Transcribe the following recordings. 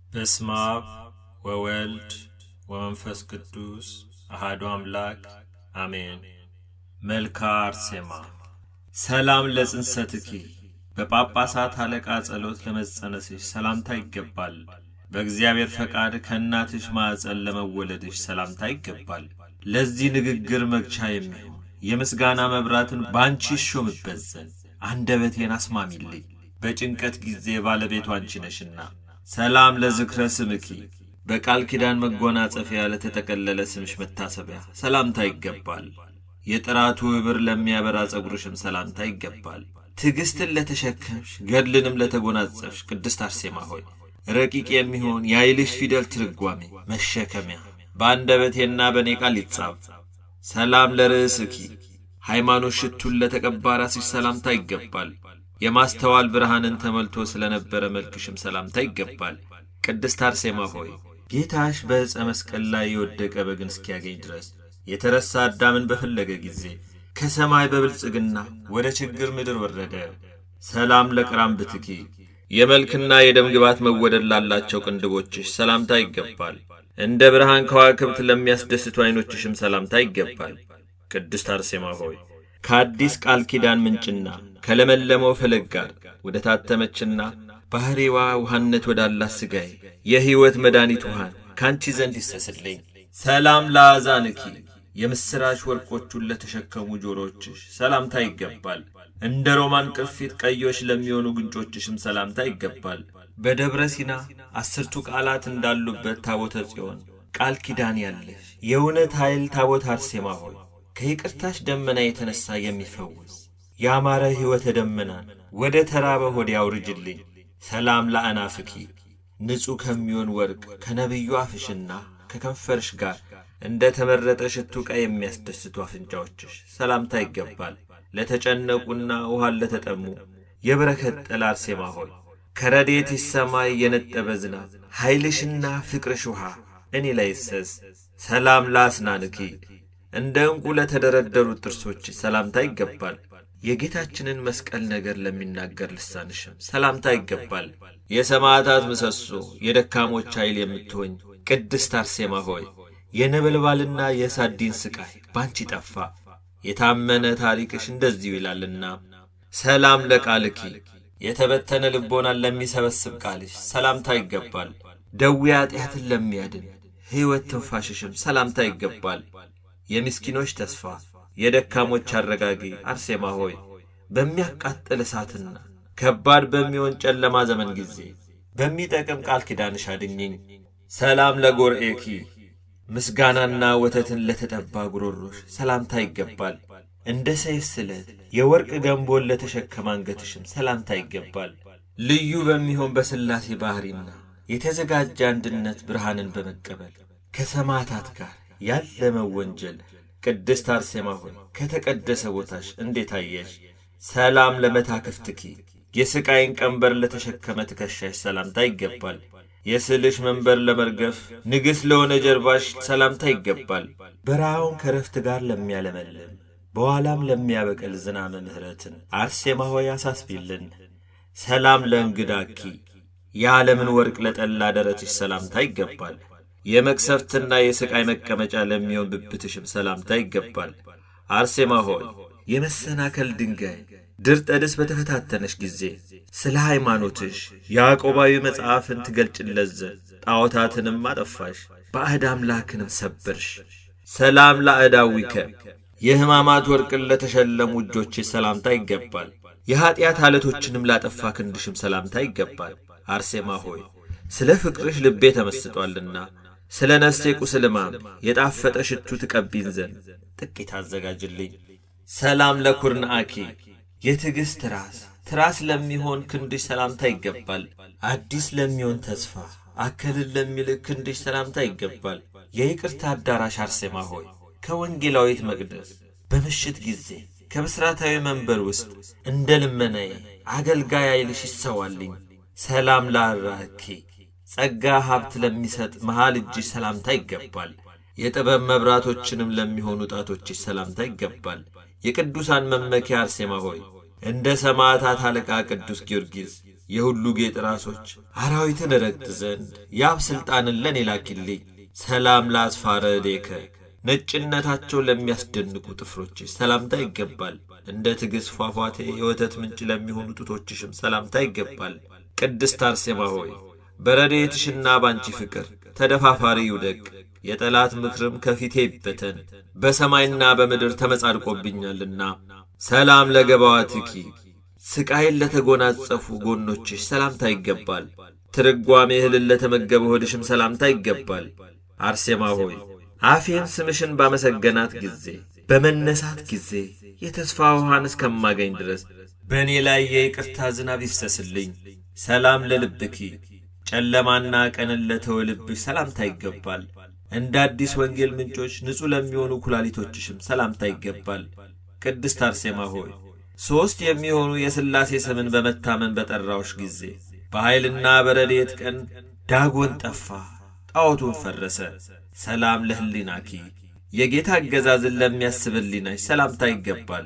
በስመ አብ ወወልድ ወመንፈስ ቅዱስ አሐዱ አምላክ አሜን። መልክአ አርሴማ። ሰላም ለጽንሰትኪ፣ በጳጳሳት አለቃ ጸሎት ለመጸነስሽ ሰላምታ ይገባል። በእግዚአብሔር ፈቃድ ከእናትሽ ማዕፀን ለመወለድሽ ሰላምታ ይገባል። ለዚህ ንግግር መግቻ የሚሆን የምስጋና መብራትን በአንቺ ይሾምበት ዘንድ አንደበቴን አስማሚልኝ። በጭንቀት ጊዜ ባለቤቱ አንቺ ነሽና። ሰላም ለዝክረ ስምኪ፣ በቃል ኪዳን መጎናጸፊያ ለተጠቀለለ ስምሽ መታሰቢያ ሰላምታ ይገባል። የጥራቱ ኅብር ለሚያበራ ጸጉርሽም ሰላምታ ይገባል። ትዕግሥትን ለተሸከምሽ ገድልንም ለተጎናጸፍሽ ቅድስት አርሴማ ሆይ፣ ረቂቅ የሚሆን የኃይልሽ ፊደል ትርጓሜ መሸከሚያ በአንደበቴና በእኔ ቃል ይጻፍ። ሰላም ለርእስኪ፣ ሃይማኖት ሽቱን ለተቀባ ራስሽ ሰላምታ ይገባል። የማስተዋል ብርሃንን ተሞልቶ ስለነበረ መልክሽም ሰላምታ ይገባል። ቅድስት አርሴማ ሆይ፣ ጌታሽ በዕፀ መስቀል ላይ የወደቀ በግን እስኪያገኝ ድረስ የተረሳ አዳምን በፈለገ ጊዜ ከሰማይ በብልጽግና ወደ ችግር ምድር ወረደ። ሰላም ለቅራምብትኪ፣ የመልክና የደም ግባት መወደድ ላላቸው ቅንድቦችሽ ሰላምታ ይገባል። እንደ ብርሃን ከዋክብት ለሚያስደስቱ ዐይኖችሽም ሰላምታ ይገባል። ቅድስት አርሴማ ሆይ፣ ከአዲስ ቃል ኪዳን ምንጭና ከለመለመው ፈለግ ጋር ወደ ታተመችና ባሕሪዋ ውሃነት ወዳላት ሥጋዬ የሕይወት መድኃኒት ውሃን ከአንቺ ዘንድ ይሰስልኝ። ሰላም ለአዛንኪ፣ የምሥራች ወርቆቹን ለተሸከሙ ጆሮዎችሽ ሰላምታ ይገባል። እንደ ሮማን ቅርፊት ቀዮች ለሚሆኑ ጉንጮችሽም ሰላምታ ይገባል። በደብረ ሲና 10ቱ ቃላት እንዳሉበት ታቦተ ጽዮን ቃል ኪዳን ያለሽ የእውነት ኃይል ታቦት አርሴማ ሆይ፣ ከይቅርታሽ ደመና የተነሣ የሚፈውስ ያማረ ሕይወተ ደመናን ወደ ተራበ ሆዴ አውርጅልኝ። ሰላም ለአናፍኪ፣ ንጹሕ ከሚሆን ወርቅ ከነቢዩ አፍሽና ከከንፈርሽ ጋር እንደ ተመረጠ ሽቱ ዕቃ የሚያስደስቱ አፍንጫዎችሽ ሰላምታ ይገባል። ለተጨነቁና ውሃን ለተጠሙ የበረከት ጥላ አርሴማ ሆይ፣ ከረድኤትሽ ሰማይ የነጠበ ዝናብ ኃይልሽና ፍቅርሽ ውሃ እኔ ላይ ይፍሰስ። ሰላም ለአስናንኪ፣ እንደ ዕንቁ ለተደረደሩት ጥርሶችሽ ሰላምታ ይገባል። የጌታችንን መስቀል ነገር ለሚናገር ልሳንሽም ሰላምታ ይገባል። የሰማዕታት ምሰሶ የደካሞች ኃይል የምትሆኝ ቅድስት አርሴማ ሆይ፣ የነበልባልና የእሳት ዲን ስቃይ ባንቺ ጠፋ። የታመነ ታሪክሽ እንደዚሁ ይላልና። ሰላም ለቃልኪ፣ የተበተነ ልቦናን ለሚሰበስብ ቃልሽ ሰላምታ ይገባል። ደዌ ኃጢአትን ለሚያድን ሕይወት ትንፋሽሽም ሰላምታ ይገባል። የምስኪኖች ተስፋ የደካሞች አረጋጊ አርሴማ ሆይ፣ በሚያቃጥል እሳትና ከባድ በሚሆን ጨለማ ዘመን ጊዜ በሚጠቅም ቃል ኪዳንሽ አድኝኝ። ሰላም ለጎርኤኪ፣ ምስጋናና ወተትን ለተጠባ ጉሮሮሽ ሰላምታ ይገባል። እንደ ሰይፍ ስለት የወርቅ ገንቦን ለተሸከመ አንገትሽም ሰላምታ ይገባል። ልዩ በሚሆን በሥላሴ ባሕሪና የተዘጋጀ አንድነት ብርሃንን በመቀበል ከሰማዕታት ጋር ያለመው ወንጀል ቅድስት አርሴማ ሆይ፣ ከተቀደሰ ቦታሽ እንዴት አየሽ? ሰላም ለመታክፍትኪ፣ የሥቃይን ቀንበር ለተሸከመ ትከሻሽ ሰላምታ ይገባል። የስዕልሽ መንበር ለመርገፍ ንግሥት ለሆነ ጀርባሽ ሰላምታ ይገባል። በረሃውን ከረፍት ጋር ለሚያለመልም በኋላም ለሚያበቅል ዝናመ ምሕረትን አርሴማ ሆይ አሳስቢልን። ሰላም ለእንግዳኪ፣ የዓለምን ወርቅ ለጠላ ደረትሽ ሰላምታ ይገባል። የመቅሰፍትና የሥቃይ መቀመጫ ለሚሆን ብብትሽም ሰላምታ ይገባል። አርሴማ ሆይ፣ የመሰናከል ድንጋይ ድርጠድስ በተፈታተነሽ ጊዜ ስለ ሃይማኖትሽ ያዕቆባዊ መጽሐፍን ትገልጭለት ዘንድ ጣዖታትንም አጠፋሽ፣ ባዕድ አምላክንም ሰበርሽ። ሰላም ለአእዳዊከ፣ የሕማማት ወርቅን ለተሸለሙ እጆችሽ ሰላምታ ይገባል። የኀጢአት አለቶችንም ላጠፋ ክንድሽም ሰላምታ ይገባል። አርሴማ ሆይ፣ ስለ ፍቅርሽ ልቤ ተመስጧልና ስለ ነፍሴ ቁስል ሕማም የጣፈጠ ሽቱ ትቀቢን ዘንድ ጥቂት አዘጋጅልኝ። ሰላም ለኩርንአኪ፣ የትዕግሥት ራስ ትራስ ለሚሆን ክንድሽ ሰላምታ ይገባል። አዲስ ለሚሆን ተስፋ አከልን ለሚልክ ክንድሽ ሰላምታ ይገባል። የይቅርታ አዳራሽ አርሴማ ሆይ፣ ከወንጌላዊት መቅደስ በምሽት ጊዜ ከብስራታዊ መንበር ውስጥ እንደ ልመናዬ አገልጋይ ኃይልሽ ይሰዋልኝ። ሰላም ላራኪ፣ ጸጋ ሀብት ለሚሰጥ መሃል እጅሽ ሰላምታ ይገባል። የጥበብ መብራቶችንም ለሚሆኑ ጣቶችሽ ሰላምታ ይገባል። የቅዱሳን መመኪያ አርሴማ ሆይ፣ እንደ ሰማዕታት አለቃ ቅዱስ ጊዮርጊስ የሁሉ ጌጥ ራሶች አራዊትን እረግጥ ዘንድ የአብ ሥልጣንን ለእኔ ላኪልኝ። ሰላም ለአጽፋረ እዴከ ነጭነታቸው ለሚያስደንቁ ጥፍሮችሽ ሰላምታ ይገባል። እንደ ትዕግሥት ፏፏቴ የወተት ምንጭ ለሚሆኑ ጡቶችሽም ሰላምታ ይገባል። ቅድስት አርሴማ ሆይ፣ በረድኤትሽና ባንቺ ፍቅር ተደፋፋሪ ይውደቅ፣ የጠላት ምክርም ከፊቴ ይበተን፣ በሰማይና በምድር ተመጻድቆብኛልና። ሰላም ለገባዋትኪ ስቃይን ለተጎናጸፉ ጎኖችሽ ሰላምታ ይገባል። ትርጓሜ እህልን ለተመገበ ሆድሽም ሰላምታ ይገባል። አርሴማ ሆይ፣ አፌን ስምሽን ባመሰገናት ጊዜ በመነሳት ጊዜ የተስፋ ውሃን እስከማገኝ ድረስ በእኔ ላይ የይቅርታ ዝናብ ይፍሰስልኝ። ሰላም ለልብኪ ጨለማና ቀንን ለተወ ልብሽ ሰላምታ ይገባል። እንደ አዲስ ወንጌል ምንጮች ንጹሕ ለሚሆኑ ኩላሊቶችሽም ሰላምታ ይገባል። ቅድስት አርሴማ ሆይ፣ ሦስት የሚሆኑ የሥላሴ ስምን በመታመን በጠራውሽ ጊዜ በኃይልና በረድኤት ቀን ዳጎን ጠፋ፣ ጣዖቱን ፈረሰ። ሰላም ለሕሊናኪ የጌታ አገዛዝን ለሚያስብ ሕሊናሽ ሰላምታ ይገባል።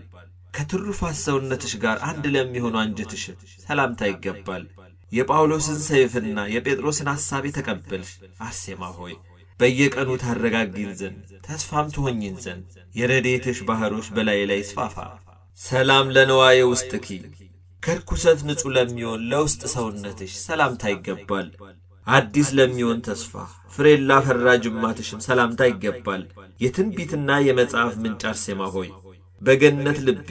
ከትሩፋት ሰውነትሽ ጋር አንድ ለሚሆኑ አንጀትሽም ሰላምታ ይገባል። የጳውሎስን ሰይፍና የጴጥሮስን ሐሳብ የተቀበልሽ አርሴማ ሆይ፣ በየቀኑ ታረጋጊን ዘንድ ተስፋም ትሆኝን ዘንድ የረድኤትሽ ባሕሮች በላይ ላይ ይስፋፋ። ሰላም ለንዋየ ውስጥኪ ከርኩሰት ንጹሕ ለሚሆን ለውስጥ ሰውነትሽ ሰላምታ ይገባል። አዲስ ለሚሆን ተስፋ ፍሬን ላፈራ ጅማትሽም ሰላምታ ይገባል። የትንቢትና የመጽሐፍ ምንጭ አርሴማ ሆይ፣ በገነት ልቤ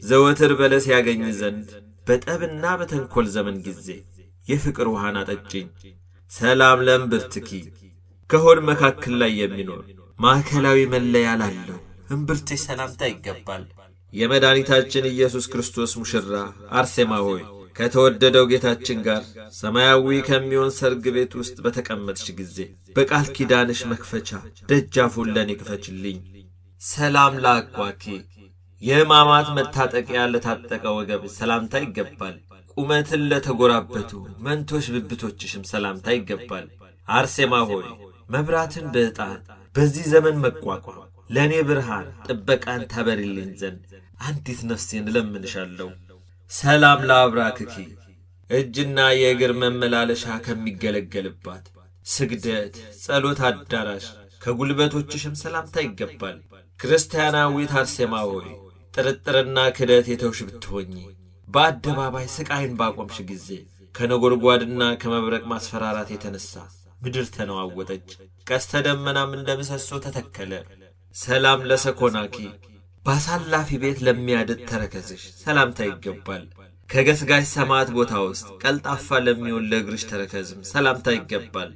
ዘወትር በለስ ያገኝ ዘንድ በጠብና በተንኰል ዘመን ጊዜ የፍቅር ውሃን አጠጭኝ። ሰላም ለእምብርትኪ ከሆድ መካከል ላይ የሚኖር ማዕከላዊ መለያ ላለው እምብርትሽ ሰላምታ ይገባል። የመድኃኒታችን ኢየሱስ ክርስቶስ ሙሽራ አርሴማ ሆይ፣ ከተወደደው ጌታችን ጋር ሰማያዊ ከሚሆን ሰርግ ቤት ውስጥ በተቀመጥሽ ጊዜ በቃል ኪዳንሽ መክፈቻ ደጃፉን ለእኔ ክፈችልኝ። ሰላም ለአቋኪ የሕማማት መታጠቂያ ለታጠቀ ወገብ ሰላምታ ይገባል። ቁመትን ለተጎራበቱ መንቶሽ ብብቶችሽም ሰላምታ ይገባል። አርሴማ ሆይ፣ መብራትን በዕጣን በዚህ ዘመን መቋቋም ለእኔ ብርሃን ጥበቃን ታበሪልኝ ዘንድ አንዲት ነፍሴን እለምንሻለሁ። ሰላም ለአብራክኪ እጅና የእግር መመላለሻ ከሚገለገልባት ስግደት ጸሎት አዳራሽ ከጉልበቶችሽም ሰላምታ ይገባል። ክርስቲያናዊት አርሴማ ሆይ፣ ጥርጥርና ክደት የተውሽ ብትሆኚ በአደባባይ ሥቃይን ባቆምሽ ጊዜ ከነጎድጓድና ከመብረቅ ማስፈራራት የተነሣ ምድር ተነዋወጠች፣ ቀስተ ደመናም እንደ ምሰሶ ተተከለ። ሰላም ለሰኮናኪ በአሳላፊ ቤት ለሚያድጥ ተረከዝሽ ሰላምታ ይገባል። ከገስጋሽ ሰማዕት ቦታ ውስጥ ቀልጣፋ ለሚሆን ለእግርሽ ተረከዝም ሰላምታ ይገባል።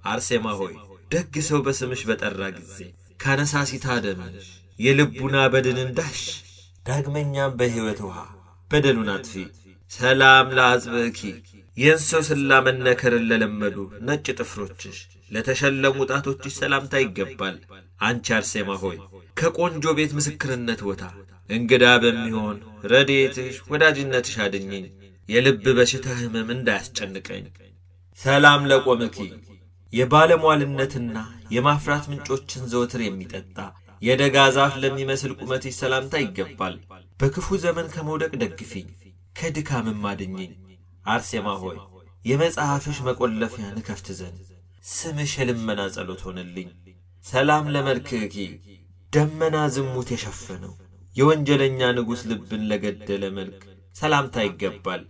አርሴማ ሆይ፣ ደግ ሰው በስምሽ በጠራ ጊዜ ካነሳሲታ ደምሽ የልቡና በድንን ዳሽ፣ ዳግመኛም በሕይወት ውሃ በደሉን አጥፊ። ሰላም ለአጽብእኪ የእንሶስላ መነከርን ለለመዱ ነጭ ጥፍሮችሽ ለተሸለሙ ጣቶችሽ ሰላምታ ይገባል። አንቺ አርሴማ ሆይ፣ ከቆንጆ ቤት ምስክርነት ቦታ እንግዳ በሚሆን ረድኤትሽ ወዳጅነትሽ አድኝኝ፣ የልብ በሽታ ሕመም እንዳያስጨንቀኝ። ሰላም ለቆምኪ የባለሟልነትና የማፍራት ምንጮችን ዘወትር የሚጠጣ የደጋ ዛፍ ለሚመስል ቁመትሽ ሰላምታ ይገባል። በክፉ ዘመን ከመውደቅ ደግፊኝ፣ ከድካምም አድኝኝ። አርሴማ ሆይ፣ የመጽሐፍሽ መቆለፊያን እከፍት ዘንድ ስምሽ የልመና ጸሎት ሆነልኝ። ሰላም ለመልክኪ ደመና ዝሙት የሸፈነው የወንጀለኛ ንጉሥ ልብን ለገደለ መልክ ሰላምታ ይገባል።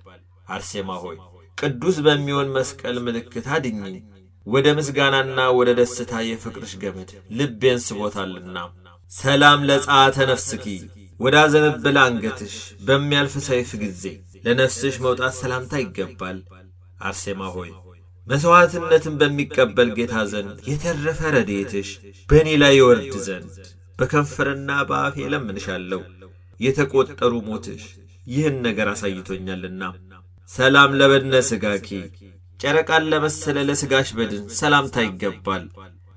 አርሴማ ሆይ፣ ቅዱስ በሚሆን መስቀል ምልክት አድኝኝ፣ ወደ ምስጋናና ወደ ደስታ የፍቅርሽ ገመድ ልቤን ስቦታልና። ሰላም ለጸአተ ነፍስኪ ወዳዘነበለ አንገትሽ በሚያልፍ ሰይፍ ጊዜ ለነፍስሽ መውጣት ሰላምታ ይገባል። አርሴማ ሆይ፣ መሥዋዕትነትን በሚቀበል ጌታ ዘንድ የተረፈ ረድኤትሽ በእኔ ላይ ይወርድ ዘንድ በከንፈርና በአፌ እለምንሻለሁ። የተቈጠሩ ሞትሽ ይህን ነገር አሳይቶኛልና። ሰላም ለበድነ ሥጋኪ ጨረቃን ለመሰለ ለሥጋሽ በድን ሰላምታ ይገባል።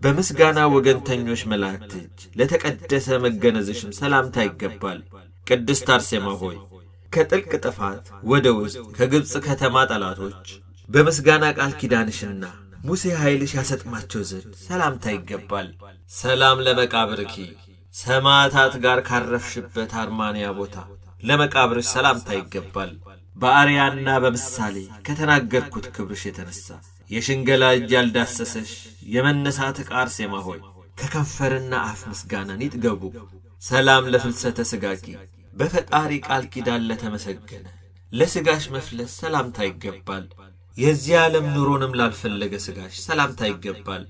በምስጋና ወገንተኞች መላእክት እጅ ለተቀደሰ መገነዝሽም ሰላምታ ይገባል። ቅድስት አርሴማ ሆይ፣ ከጥልቅ ጥፋት ወደ ውስጥ ከግብፅ ከተማ ጠላቶች በምስጋና ቃል ኪዳንሽና ሙሴ ኃይልሽ ያሰጥማቸው ዘንድ ሰላምታ ይገባል። ሰላም ለመቃብርኪ ሰማዕታት ጋር ካረፍሽበት አርማንያ ቦታ ለመቃብርሽ ሰላምታ ይገባል። በአርያና በምሳሌ ከተናገርኩት ክብርሽ የተነሣ የሽንገላ እጅ ያልዳሰሰሽ የመነሳት ዕቃ አርሴማ ሆይ ከከንፈርና አፍ ምስጋናን ይጥገቡ። ሰላም ለፍልሰተ ሥጋኪ በፈጣሪ ቃል ኪዳን ለተመሰገነ ለሥጋሽ መፍለስ ሰላምታ ይገባል። የዚህ ዓለም ኑሮንም ላልፈለገ ሥጋሽ ሰላምታ ይገባል።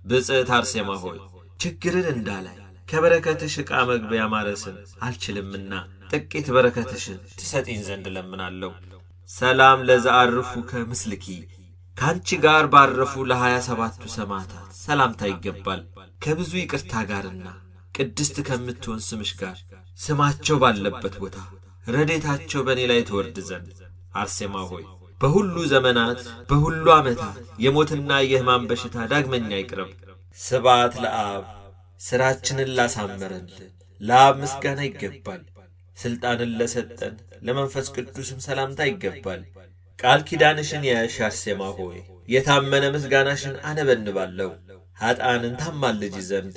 ብፅዕት አርሴማ ሆይ ችግርን እንዳላይ ከበረከትሽ ዕቃ መግቢያ ማረስን አልችልምና ጥቂት በረከትሽን ትሰጢኝ ዘንድ እለምናለሁ። ሰላም ለዘአርፉ ከምስልኪ ከአንቺ ጋር ባረፉ ለ27ቱ ሰማዕታት ሰላምታ ይገባል። ከብዙ ይቅርታ ጋርና ቅድስት ከምትሆን ስምሽ ጋር ስማቸው ባለበት ቦታ ረዴታቸው በእኔ ላይ ትወርድ ዘንድ አርሴማ ሆይ በሁሉ ዘመናት በሁሉ ዓመታት የሞትና የሕማም በሽታ ዳግመኛ ይቅረብ። ስብሐት ለአብ ሥራችንን ላሳመረልን ለአብ ምስጋና ይገባል። ሥልጣንን ለሰጠን ለመንፈስ ቅዱስም ሰላምታ ይገባል። ቃል ኪዳንሽን የያዝሽ አርሴማ ሆይ የታመነ ምስጋናሽን አነበንባለሁ ኀጥኣንን ታማልጂ ዘንድ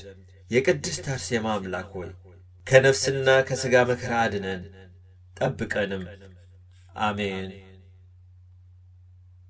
የቅድስት አርሴማ አምላክ ሆይ ከነፍስና ከሥጋ መከራ አድነን ጠብቀንም፣ አሜን።